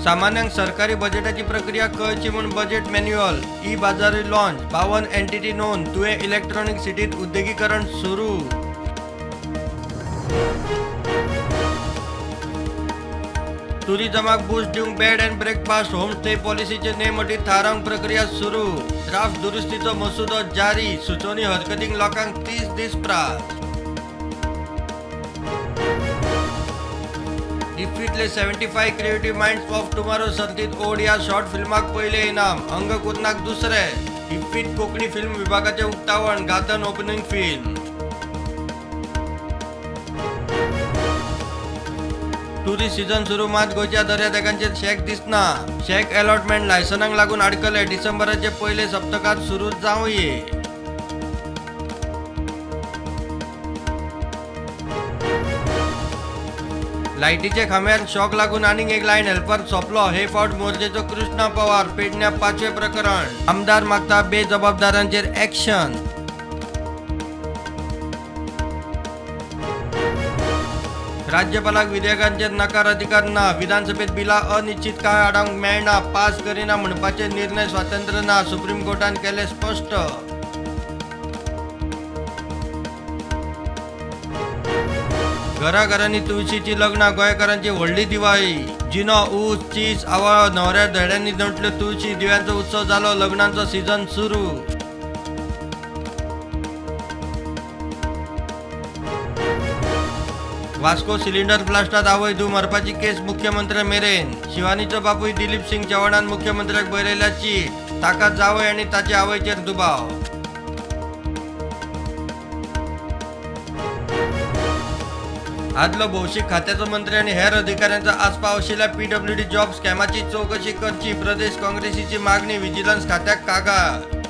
सामान्यांक सरकारी बजेटाची प्रक्रिया कळची म्हूण बजेट मॅन्युअल, ई बाजारूय लॉन्च, 52 एन्टिटी नोंद, तुयें इलेक्ट्रॉनिक सिटीत उद्देगीकरण सुरू. टुरिझमाक बूस्ट दिवंक बेड अँड ब्रेकफास्ट, होमस्टे पॉलिसीचे नेम अटी थारावंक प्रक्रिया सुरू. ड्राफ्ट दुरुस्तीचो मसुदो जारी, सुचोवणी हरकतींक लोकांक 30 दीस प्रास. इफ्फींतले 75 क्रिएटिव्ह मायंड्स ऑफ टुमारो सर्तींत ओड ह्या शॉर्ट फिल्माक पयलें इनाम, अंगकुर्नाक दुसरें. इफ्फींत कोंकणी फिल्म विभागाचें उक्तावण, गांथन ओपनिंग फिल्म. टुरिस्ट सिझन सुरू मात गोंयच्या दर्यादेगांचेर शॅक दिसना. शॅक अलॉटमेंट लायसनांक लागून आडकले, डिसेंबराचे पयले सप्तकांत सुरू जावंये. लायटीच्या खांब्यार शॉक लागून आनीक एक लायन हेल्पर सोंपलो. हे फावट मोरजेचो कृष्णा पवार. पेडण्यां पांचवें प्रकरण. आमदार मागता बेजबाबदारांचेर ऍक्शन. राज्यपालाक विधेयकांचेर नकार अधिकार ना. विधानसभेत बिलां अनिश्चित काळ आडावंक मेळना, पास करिना म्हणपाचें निर्णय स्वातंत्र्य ना, सुप्रीम कोर्टान केलें स्पश्ट. घराघरांनी तुळशीचीं लग्नां, गोंयकारांची व्हडली दिवाळी. जिनो, ऊस, चीज, आवाळो, न्हवऱ्या धड्यांनी नटल्यो तुळशी, दिव्यांचो उत्सव जालो, लग्नांचो सिझन सुरू. वास्को सिलिंडर ब्लास्टात आवय धूव मरपाची केस मुख्यमंत्र्या मेरेन. शिवानीचो बापूय दिलीप सिंग चव्हाणान मुख्यमंत्र्याक बरयल्या चीट, ताका जावय आनी ताचे आवयचेर दुबाव. आदलो भौशीक खात्याचो मंत्री आनी हेर अधिकाऱ्यांचो आस्पाव आशिल्ल्या पीडब्ल्यूडी जॉब स्कॅमाची चवकशी करची, प्रदेश काँग्रेसीची मागणी, व्हिजिलन्स खात्याक कागाळ.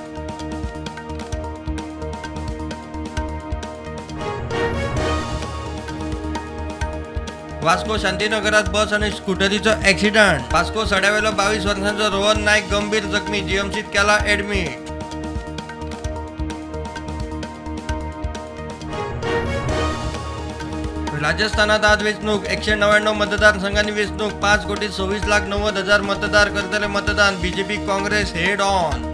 वास्को शांतीनगरात बस आनी स्कुटरीचो ऍक्सिडंट. वास्को सड्यावेलो 22 वर्सांचो रोहन नायक गंभीर जखमी, जीएमसीत केला ऍडमीट. राजस्थानात आज वेंचणूक, 199 मतदारसंघांनी वेंचणूक, 5,26,90,000 मतदार करतले मतदान, बीजेपी काँग्रेस हेड ऑन.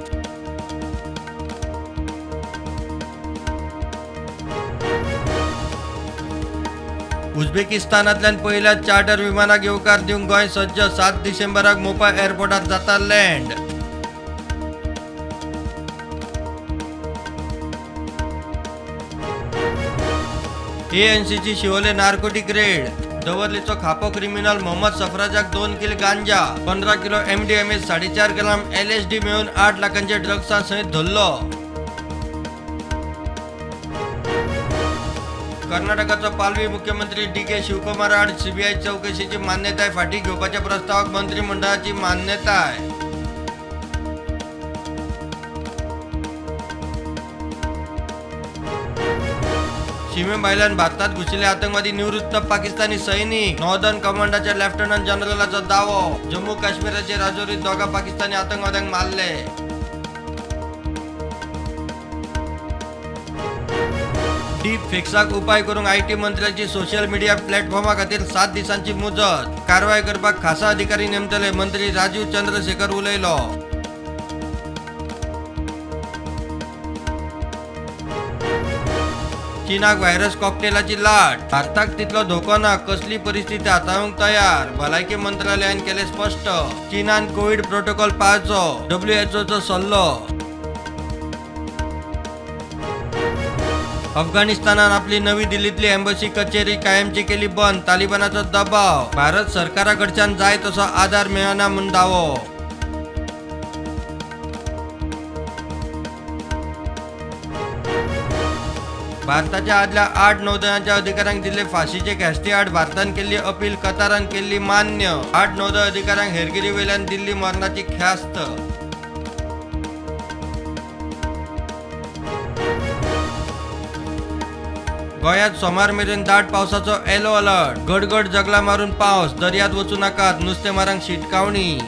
उझबेकिस्तानांतल्यान पयल्या चार्टर विमानाक येवकार दिवंक गोंय सज्ज, 7 डिसेंबराक मोपा एअरपोर्टार जाता लँड. एएनसीची शिवोले नार्कोटिक रेड, दवर्लीचो खापो क्रिमिनल मोहम्मद सफराजाक 2 किल गांजा, 15 किलो एमडीएमए, 4.5 ग्राम एलएसडी मेळून 8 लाखांच्या ड्रग्सां सयत धरलो. कर्नाटकाचो पालवी मुख्यमंत्री डी के शिवकुमार आड सीबीआय चवकशेची मान्यताय फाटीं घेवपाच्या प्रस्तावाक मंत्रीमंडळाची मान्यताय. शिमे भायल्यान भारतात घुशिल्ले आतंकवादी निवृत्त पाकिस्तानी सैनिक, नॉर्दर्न कमांडाच्या लेफ्टनंट जनरलाचो दावो. जम्मू काश्मीराचे राजौरीत दोगा पाकिस्तानी आतंकवाद्यांक मारले. डीप फेक्साक उपाय करूंक IT मंत्र्याची सोशल मिडिया प्लॅटफॉर्मा खातीर 7 दिसांची मुजत. कारवाय करपाक खासा अधिकारी नेमतले, मंत्री राजीव चंद्रशेखर उलयलो. चीनाक व्हायरस कॉकटेलाची लाट, भारताक तितलो धोको ना, कसली परिस्थिती हाताळूंक तयार, भलायकी मंत्रालयान केलें स्पश्ट. चीनान कोवीड प्रोटोकॉल पाळचो, डब्ल्यूएचओचो सल्लो. अफगाणिस्तानान आपली नवी दिल्लीतली एम्बसी कचेरी कायमची केली बंद, तालिबानाचो दबाव, भारत सरकाराकडच्यान जाय तसो आदार मेळना म्हूण दावो. भारताच्या आदल्या 8 नौदळाच्या अधिकाऱ्यांक दिल्ले फाशीचे ख्यास्ती आड भारतान केल्ली अपील कतारान केल्ली मान्य, 8 नौदळ अधिकाऱ्यांक हेरगिरी वयल्यान दिल्ली मरणाची ख्यास्त. गोंयांत सोमार मेरेन दाट पावसाचो येलो अलर्ट, गडगड जगला मारून पावस, दर्यांत वचूं नाकात, नुस्तेमारांक शिटकावणी.